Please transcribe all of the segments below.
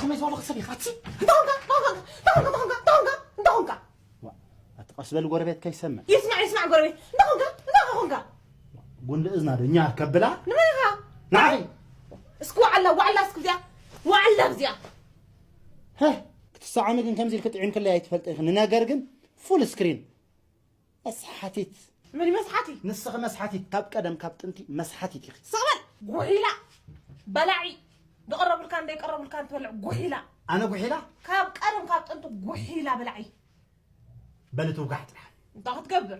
ከመይ ዝበልኹ ሰብ ኢኻ? ሲ፣ እንታይ ኾንካ? እንታይ ኾንካ? እንታይ ኾንካ? እንታይ ኾንካ? እንታይ ኾንካ? እንታይ ኾንካ? ዋ፣ ኣቲ ቀስ በል ጎረቤት ከይሰምዕ። ይስማዕ፣ ይስማዕ ጎረቤት። እንታይ ኾንካ? እንታይ ኾንካ? ጉንዲ እዝና ዶ እኛ ከብላ? ንመን ኢኻ? ንዓይ። እስኪ ዋዕላ፣ ዋዕላ እስኪ እዚኣ። ዋዕላ እዚኣ። ሀህ፣ ክትሰዓሚ ግን ከምዚ ኢልክ ጥዒምክለይ ኣይትፈልጥ ኢኺ። ንነገር ግን ፉል ስክሪን። መስሓቲት። መን እዩ መስሓቲ? ንስኺ መስሓቲት፣ ካብ ቀደም ካብ ጥንቲ መስሓቲት ኢኺ። ስቕ በል! ጉሒላ! በላዒ! ዝቐረቡልካን ዘይቀረቡልካን ትበልዕ ጉሒላ! ኣነ ጉሒላ? ካብ ቀደም ካብ ጥንቲ ጉሒላ በላዒ! በሊ ትውጋሕ ጥራሕ። እንታይ ክትገብር?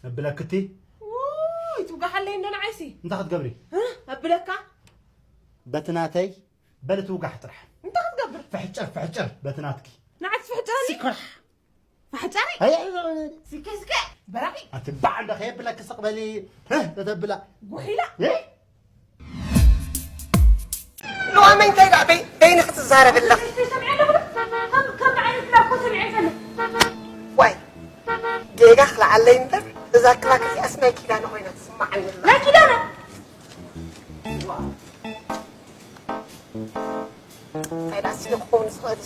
እብለክቲ? ውይ፣ ትውጋሓለይ እንዶ ንዓይሲ! እንታይ ክትገብሪ? እ? እብለካ? በቲ ናተይ በሊ ትውጋሕ ጥራሕ። እንታይ ክትገብር? ፍሕጭር፣ ፍሕጭር፣ በቲ ናትኪ። ንዓይ ትፍሕጭረኒ? ሲኮራሕ! መሕጨሪ? ኣይ፣ ኣይ፣ ኣይ፣ ኣይ። ስከ፣ ስከ፣ በራኺ። ኣቲ በዓል ዶ ከየብለኪ ስቕ በሊ። ህህ፣ ተተብላ። ጉሒላ። እ? ሎሚ እንታይ ደኣ በይ-፣ በይንኺ ትዛረቢ ኣለኺ? ሰሚዐ ኣለኹ። ከም፣ ከም ዓይነት ክላኮ ሰሚዐ ዘለኹ። ዋይ፣ ጌጋ ክልዓለይ እምበር፣ እዛ ክላክ እዚኣስ ናይ ኪዳነ ኮይና ትስምዓኒ ኣላ። ናይ ኪዳነ? እንታይ ደኣ ስለ ክኸውን ዝኽእል?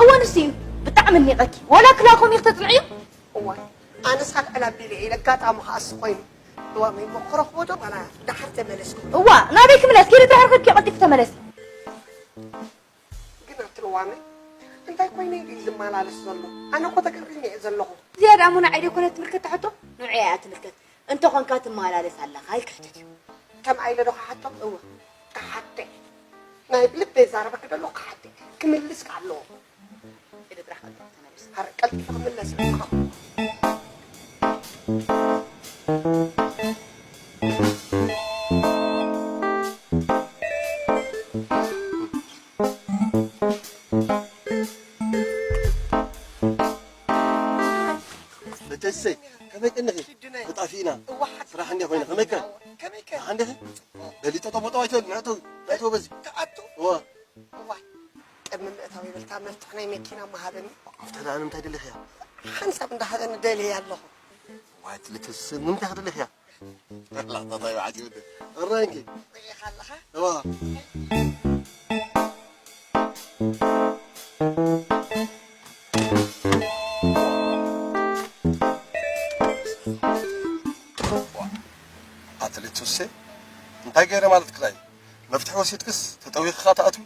እወ፣ ንሱ እዩ። ብጣዕሚ እኒቐኪ። ዋላ ክላኮም እዩ ክተጽንዕዩ? እዋይ፣ ኣነስ ኣልዕል ኣቢለ እየ። ኣጋጣሚ ከኣ እሱ ኮይኑ። እዋ፣ እሞ ክረኽቦ ዶ ዋላ ደሓር ተመለስኩ? እዋ፣ ናበይ ክምለስ? ኪዲ ድሕርኺ ቀልጢፉ ተመለስ። ግን ኣቲ ልዋመይ፣ እንታይ ኮይነ ኢሉ እዩ ዝመላለስ ዘሎ? ኣነ እኮ ተገሪመ እየ ዘለኹ። እዚኣ ደኣ እሞ ንዓይ ደይኮነት ትምልከት ሕቶ? ንዑ እያ ትምልከት። እንተኾንካ ትመላለስ ኣለኻ ኢልካ ሕተት እዩ። ከምኣ ኢለ ዶ ክሓቶ? እወ፣ ክሓቶ እየ። ናይ ብልበይ ዛረበኪ ደሎ ክሓቶ እየ። ክምልስ ከኣ ኣለዎ። ኢለ ጥራሕ ቀልጢፈ ተመለስ። ኣረ፣ ቀልጢፈ ክምለስ እየ። ደተሰይ፣ ከመይ ቀኒኺ? ኪዱነይ። ተጣፊእና። እዋ፣ ሓቂ። ስራሕ እንዲያ ኮይና፣ ከመይ ከ? ከመይ ከ? ደሓን ዲኺ? በሊ፣ ጠጠው፣ ጠጠው ኣይትበሊ፣ ንዕተው፣ ንዕተው በዚ። ክኣቱ? እዋ። እዋ። ቅድሚ ምእታው ይብልታ መፍትሕ ናይ መኪና መሃበኒ። መፍትሕ ደኣ ንምንታይ ደሊኽያ? ሓንሳብ እንዳሃበኒ ደልየ ኣለኹ። ዋይ፣ ትልክስ፣ ንምንታይ ክደሊኽያ? ላታ ታይ በዓል ይወደ። እራንኪ። ርኢኻ ኣለኻ? እዋ። ኣትሌት ሱሴ፣ እንታይ ገይረ ማለት ክላይ? መፍትሒ ወሲድክስ ተጠዊኽኻ ትኣትዊ?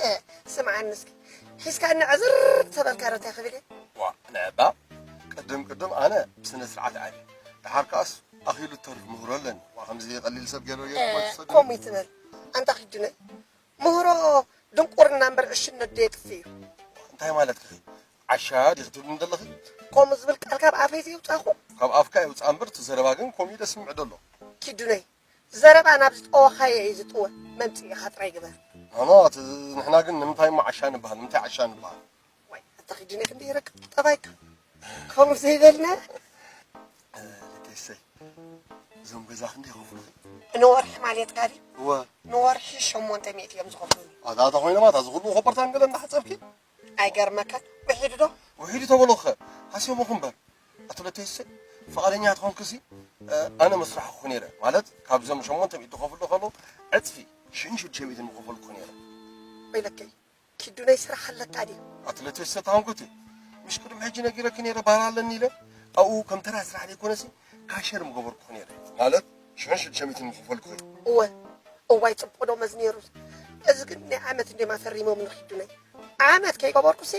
እ፣ ስምዓኒ እስኪ። ሒዝካኒ ዕዝር ተበልካ ዶ እንታይ ክብል እየ? ዋ፣ ንዕባ፣ ቅድም ቅድም ኣነ ብስነ ስርዓት ዓብየ። ደሓር ከኣስ ኣኺሉ እተርፍ ምህሮ ኣለኒ። ዋ፣ ከምዚ ቀሊል ሰብ ገይረ እ፣ ገይረ ትሰዱ። ከምኡ ይትበል። ኣንታ ኪዱነይ፣ ምህሮ ድንቁርና እምበር ዕሽነት ዶ የጥፍእ እዩ? እንታይ ማለትኪ? ዓሻ ዲኺ ትብልኒ ዘለኺ? ከምኡ ዝብል ቃል ካብ ኣፈይ ዘይውጻኹ? ካብ ኣፍካ ይውጻእ እምበር፣ እቲ ዘረባ ግን ከምኡ እዩ ደስምዕ ዘሎ። ኪዱነይ፣ ዘረባ ናብ ዝጠወኻዮ እዩ ዝጥወ። መምጽኢኻ ጥራይ ግበር። ኣኖ፣ እቲ ንሕና ግን ንምንታይ እሞ ዓሻ ንበሃል? ንምንታይ ዓሻ ንበሃል? ዋይ፣ ኣታ ኪዱነይ ክንደይ ይረክብ ጠባይካ። ከምኡ ዘይበልና። እ፣ ልተይሰይ፣ እዞም ገዛ ክንደይ ይኸፍሉ? ንወርሒ ማለትካ ድዩ? እወ። ንወርሒ ሸሞንተ ሚእቲ እዮም ዝኸፍሉኒ። ኣታ፣ ኣታ ኮይኖም፣ ኣታ ዝኹሉ ኮበርታን ገለ እንዳሓጸብኪ? ኣይገርመካን? ውሒዱ ዶ? ውሒዱ ተበሎኸ፣ ሃስዮምኹ እምበር። ኣቶ ለተይሰ፣ ፍቓደኛ ትኾንክሲ፣ እ፣ ኣነ መስራሕኹ ነይረ። ማለት፣ ካብዞም ሸሞንተ ሚእቲ ትኸፍሉ ከሎ፣ ዕጽፊ፣ ሽሕን ሽዱሽተ ሚእትን ምኸፈልኩ ነይረ። ወይለከይ፣ ኪዱ ናይ ስራሕ ኣለካ ድዩ? ኣቶ ለተይሰ ተኾንኩቲ፣ ምሽ ቅድሚ ሕጂ ነጊረኪ ነይረ፣ ባር ኣለኒ ኢለ። ኣብኡ ከም ተራ ስራሕ ዘይኮነሲ፣ ካሸር ምገበርኩ ነይረ። ማለት፣ ሽሕን ሽዱሽተ ሚእትን ምኸፈልኩ። እወ፣ እዋይ፣ ጽቡቕ ዶ መዝ ነይሩ። እዚ ግን ናይ ዓመት እንዴማ ፈሪሞም ንኺዱነይ። ዓመት ከይገበርኩሲ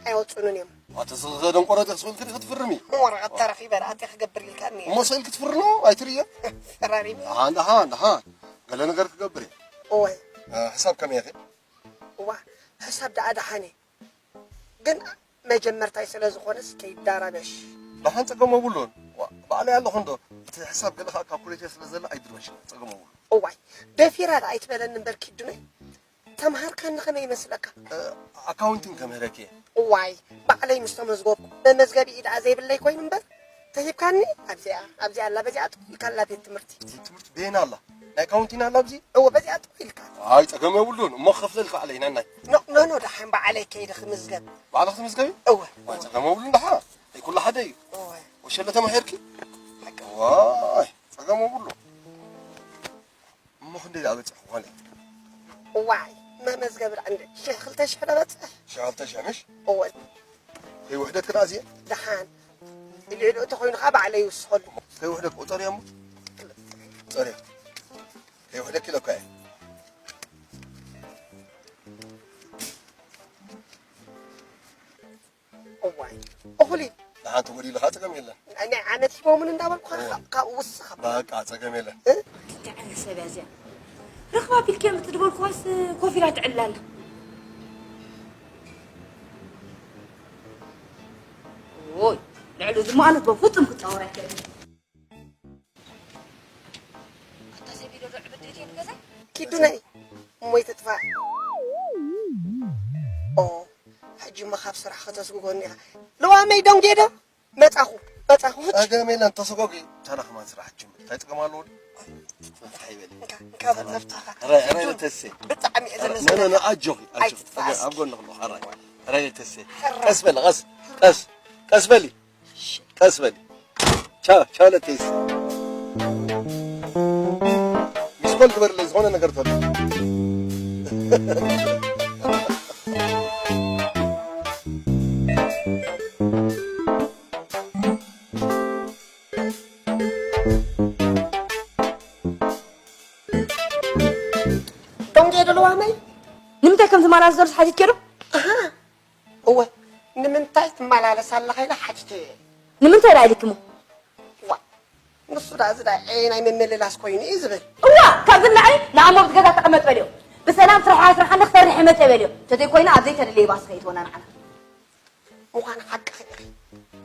ኣይወጹንን እዮም። ኣቲ ስኺ ከ ደንቆሮ ዲኺ ስቕ ኢልኪ ዲኺ ትፍርሚ? ወረቐት ተረኺበ ደኣ እንታይ ክገብር ኢልካኒ? እሞ ስቕ ኢልኪ ትፍርሚ ኣይትርእዮ? ፈራሪሚ። ደሓን፣ ደሓን፣ ደሓን። ገለ ነገር ክገብር እየ። እወ። እ፣ ሕሳብ ከመይ ኢኺ? እዋ፣ ሕሳብ ደኣ ደሓን እየ። ግን መጀመርታይ ስለ ዝኾነስ ከይዳረበሽ። ደሓን ጸገም የብሉን። ዋ፣ ባዕለይ ኣለኹ እንዶ። እቲ ሕሳብ ገለ ከኣ ካልኩሌተር ስለ ዘለ ኣይድርበሽ፣ ጸገም የብሉን። እዋይ፣ ደፊራ ደኣ ኣይትበለኒ እምበር ኪዱነይ። ተምሃርካኒ ከመይ ይመስለካ? እ፣ ኣካውንቲንግ ተምህረኪ እየ። እዋይ፣ ባዕለይ ምስ ተመዝገብኩ፣ መመዝገቢ ኢድ ዘይብለይ ኮይኑ እምበር፣ ተሂብካኒ፣ ኣብዚኣ፣ ኣብዚኣ ኣላ፣ በዚኣ ጥው ኢልካ ኣላ ቤት ትምህርቲ። ቤት ትምህርቲ በየን ኣላ? ናይ ኣካውንቲንግ ኣላ ኣብዚ? እወ፣ በዚኣ ጥው ኢልካ። ኣይ፣ ጸገም የብሉን። እሞ ክኸፍለልካ ባዕለይ፣ ናናይ። ኖ፣ ኖ፣ ኖ፣ ደሓን ባዕለይ ከይደ ክምዝገብ። ባዕልኺ ትምዝገቢ? እወ። ዋይ፣ ጸገም የብሉን፣ ደሓን። ኣይ፣ ኩሉ ሓደ እዩ። እወ። ወሸለ ተማሂርኪ? ሓቂ። ዋይ፣ ጸገም የብሉን። እሞ ክንደይ ደኣ በጺሑ ጓለይ? እዋይ፣ መመዝገብ ደኣ እንደ ሽሕ ክልተ ሽሕ ዶ በጽሕ? ሽሕ ክልተ ሽሕ ምሽ? እወ። ከይውሕደት ክድኣ እዚአ? ደሓን። ልዕሊኡ እንተኾይኑ ኸዓ ባዕለይ ይውስኸሉ። ከይውሕደት ቁጸር እያ እሞ። ቁጸር እያ። ከይውሕደት ኢለካ እየ። እዋይ፣ እኹል እዩ። ደሓን ተጎዲሉ ኸዓ ጸገም የለን። ናይ ዓመት ሂቦምን እንዳበልኩ ኸዓ እዋ። ካብ ውስኽ ኣቢሉ። በቃ ጸገም የለን። እ? እንታይ ዓይነት ሰብ እያ እዚኣ? ረኽባ ቢልክያ ምትድበልኩዋስ ኮፍ ኢላ ትዕልል ኣላ። ኦይ፣ ልዕሊ እዚ እሞ ኣነስ በፍጹም ክጻወር ኣይክእልን። ኣታ ሰቢዶ ዶ ዕብድ እየ ንገዛ? ኪዱ ናይ እሞይ ትጥፋእ። ኦ፣ ሕጂ እሞ ካብ ስራሕ ከተስጉጎኒ ኢኻ። ለዋመይ ደንጌ ዶ? መጻኹ፣ መጻኹ። ሕጂ ጸገም የለን፣ ተሰጎጊ። ታና ከማን ስራሕ ጅምር። እንታይ ጸገም ኣለዎ? እንታይ ይበል? እንካ፣ እንካ በል መፍትሕኻ። ረ-፣ ረ-፣ ተሴ። ብጣዕሚ እየ ረ-፣ ነ-፣ ነ-፣ ዘመስግነካ። ኣጆኺ፣ ኣጆኺ። ኣይትጥፋእ። ኣብ ጎንኺ ኣለኹ፣ ሕራይ። ሕራይ ተሴ። ሕራይ። ቀስ በሊ፣ ቀስ፣ ቀስ፣ ቀስ በሊ። ቀስ በሊ። ቻው፣ ቻው ለተይስ። ሚስኮል ግበርለይ፣ ዝኾነ ነገር ተሎ። ዶንጌ ደለዋ መይ? ንምንታይ ከም ትመላለስ ዘሎ ሓቲትኪ ዶ? ኣሃ። እወ፣ ንምንታይ ትመላለስ ኣለኻ ኢለ ሓቲተዮ። ንምንታይ ደኣ ኢልኪ እሞ? ዋ፣ ንሱ ደኣ እዚ ደኣ ዒ ናይ ምምልላስ ኮይኑ እዩ ዝብል። እዋ፣ ካብዚ ንላዕሊ ንኣሞ ኣብቲ ገዛ ተቐመጥ በልዮ። ብሰላም ስራሕ ስራሕና ክሰርሕ ይመጽእ በልዮ። እንተዘይኮይኑ ኣብ ዘይተደለየ ባስ ከይትወና ንዓና። ምዃኑ ሓቅኺ ኢኺ።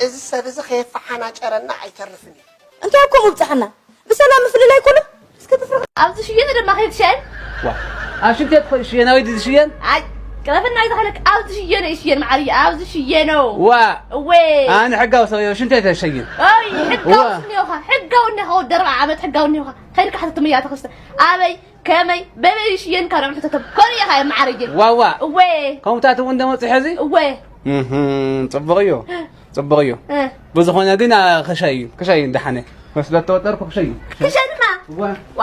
እዚ ሰብ እዚ ከየፈሓናጨረና ኣይተርፍን እዩ። እንታይ እኮ ምብጽሓና? ብሰላም ምፍልላይ ኮሎ እስከ ትፍርቕ። ኣብዚ ሽየነ ድማ ከይትሸየን? ዋ፣ ኣብ ሽንቴት ኾ-፣ ሽየናዊ ድዩ ዝሽየን? ኣይ፣ ቅረፍና እዩ ዝኸለክ። ኣብዚ ሽየነ ይሽየን፣ ማዓርየ፣ ኣብዚ ሽየኖ። ዋ። እወ። ኣነ ሕጋዊ ሰብ እየ፣ ሽንቴት ኣይሸይን። ኣይ፣ ሕጋዊ ዋ። ስኒ ኢኻ፣ ሕጋዊ እኒኻ፣ ወዲ ኣርብዓ ዓመት ሕጋዊ እኒኻ። ከይድካ ሕተቶም እያ ተኸስተ። ኣበይ፣ ከመይ፣ በበይ ይሽየን ካብ ንዕም ሕተቶም። ኮርየ ኢኻ፣ ማዓርየ። ዋ፣ ዋ። እወ። ከምኡታት እውን ደመጽ ሕዚ? እወ። እህ፣ ጽቡቕ እዩ። እ። ጽቡቕ እዩ። እ። ብዝኾነ ግን፣ ኣ፣ ክሸይ እዩ። ክሸይ እዩ፣ ደሓነ። መስለ ተወጠርኩ፣ ክሸይ እዩ። ክሸይ ድማ? እወ። ዋ።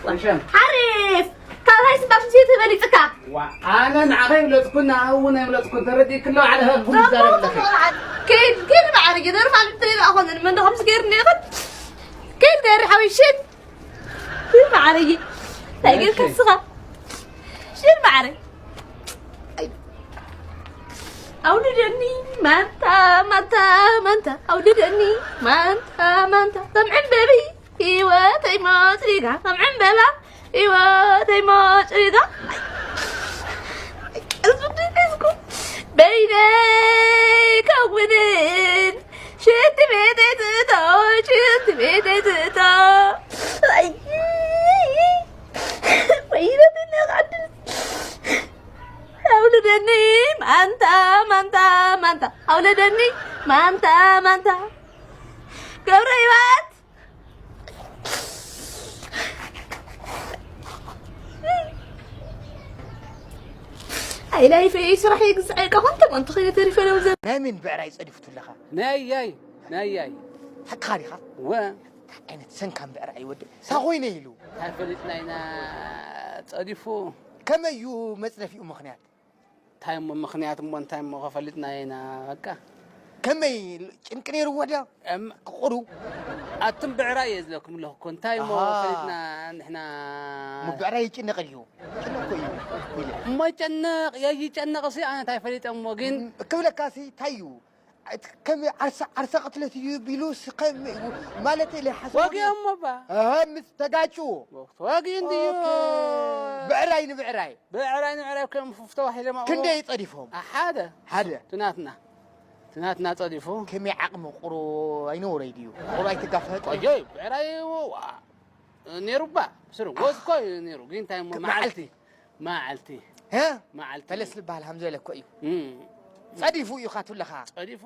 ዋ። ክሸይ። ሓሪፍ። ካብ ሃይ ስምባር ሽንት ቤት በሊጽካ። ዋ፣ ኣነ ንዓኸ ይብለጽኩ፣ ንኣኡ እውን ኣይብለጽኩ። ተረዲእክሎ፣ ዓለ፣ ሀ፣ ቡን ዛረብ ኣለኺ። ከይድ፣ ከይድ፣ ማዓርየ፣ ኖርማል እንተ ይላ ኾነ፣ መን ዶ ከምዚ ገይሩ ነይሩ? ከይድ፣ ገሪ ሓወይ፣ ሽን። ማዓረይ። እንታይ ጌርካ እሺ። ንስኻ? ሽን ማዓረይ። ኣይ። ኣውልደኒ ማንታ፣ ማንታ፣ ማንታ። ኣውልደኒ ማንታ፣ ማንታ። ከም ዕምበቢ ህይወተይ ሞጭሪጋ፣ ከም ዕምበባ ህይወተይ ሞጭሪጋ። ኣይ፣ ቀልሱ ድሌስኩ በይነይ ከውንን ሽንቲ ቤተይ ትእቶ፣ ሽንቲ ቤተይ ትእቶ። ኣይ፣ ወይለኒ ነቓድስ። ኣውልደኒ ማንታ፣ ማንታ፣ ማንታ። ኣውልደኒ ማንታ፣ ማንታ። ገብረ ህይወት። ኣይ ላይፈይ ስራሕ የግዝዐ ኢልካ ኮንተ ማንተ ኸይነ ተሪፈ ለው ዘ- ናይ መን ብዕራይ ጸዲፉ ኣለኻ? ናይ ያይ፣ ናይ ያይ። ሓቅኻ ዲኻ? ወ። እንታይ ዓይነት ሰንካም ብዕራይ ወዲ? ሳኾይነ ኢሉ። እንታይ ፈሊጥና ኢና ጸዲፉ? ከመይ እዩ መጽደፊኡ ምኽንያት? እንታይ እሞ ምኽንያት እሞ እንታይ እሞ ከፈሊጥና ኢና በቃ። ከመይ ጭንቂ ነይርዎ ድያ? እም። ክቑሩ? ኣቱም ብዕራይ እየ ዝለኩም ኣለኹ እኮ። እንታይ እሞ ኣሃ። ፈሊጥና ንሕና? እሞ ብዕራይ ይጭነቕ ድዩ? ጭነቕ እኮ እዩ ኢለ። እሞ ይጨነቕ፣ የይጨነቕ ሲ ኣነ እንታይ ፈሊጠ እሞ ግን? እም፣ ክብለካ ሲ እንታይ እዩ? እቲ ከም ዓርሰ፣ ዓርሰ ቅትለት እዩ ቢሉ ስ-፣ ከም፣ ማለት ኢለ ሓሰብ ወግኦም እሞ ባ። ኣሃ፣ ምስ ተጋጩ። ወግኡ እንድዩ። ኦኬ። ብዕራይ ንብዕራይ። ብዕራይ ንብዕራይ ኮይኖም ፍፍተው ሒዞም ኣብኡ። ክንደይ ጸዲፎም? አ፣ ሓደ። ሓደ። እቲ ናትና። እቲ ናትና ጸዲፉ። ከመይ ዓቕሚ ቁሩ ኣይነውረይ ድዩ? ቁሩ ኣይትጋፈጥ? ቆየ፣ ብዕራይ ዋ፣ ነይሩ እባ። ስሩ፣ ወዝ እኮ እዩ ነይሩ። ግን እንታይ እሞ መዓልቲ። መዓልቲ። መዓልቲ። ሀ? መዓልቲ። ፈለስ ዝበሃል ሃምዘለ እኮ እዩ። እም። ጸዲፉ እዩ ካቱለኻ። ጸዲፉ።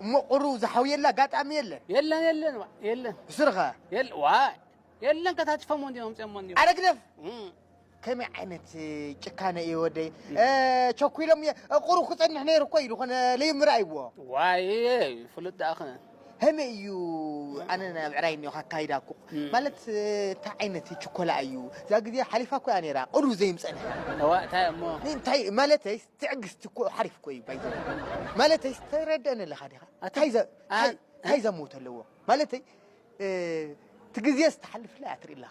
እሞ ቁሩ ዝሓውየላ ኣጋጣሚ የለን? የለን፣ የለን፣ ዋ፣ የለን። ስርኸ? የለ-፣ ዋ፣ የለን፣ ከታጭፎሞ እንዲዮም፣ ኣምፅኦሞ እንዲዮም። ኣረ ግደፍ! እም። ከመይ ዓይነት ጭካነ እዩ ወደይ? እም። እ፣ ቸኩሎም እየ፣ እ፣ ቁሩ ክጸንሕ ነይሩ እኮ ኢሉ ኾነ ለይምርኣይዎ። ዋይ፣ ፍሉጥ ደኣ ኸ። ሀመይ እዩ ኣነ ናብ ዕራይ እኒኦ ካካይዳ እኮ ማለት እንታይ ዓይነት ችኮላ እዩ እዛ ግዜ ሓሊፋ እኮ እያ ነይራ ቅሩ ዘይምፀንሐ እዋ እንታይ እሞ እንታይ ማለተይ ትዕግስቲ እኮ ሓሪፍ እኮ እዩ ባይዘ ማለተይ ተረደአኒ ኣለኻ ዲኻ እንታይ ዘ- እንታይ- እንታይ ዘመውት ኣለዎ ማለተይ እቲ ግዜ ዝተሓልፍላ እያ ትርኢ ኣለኻ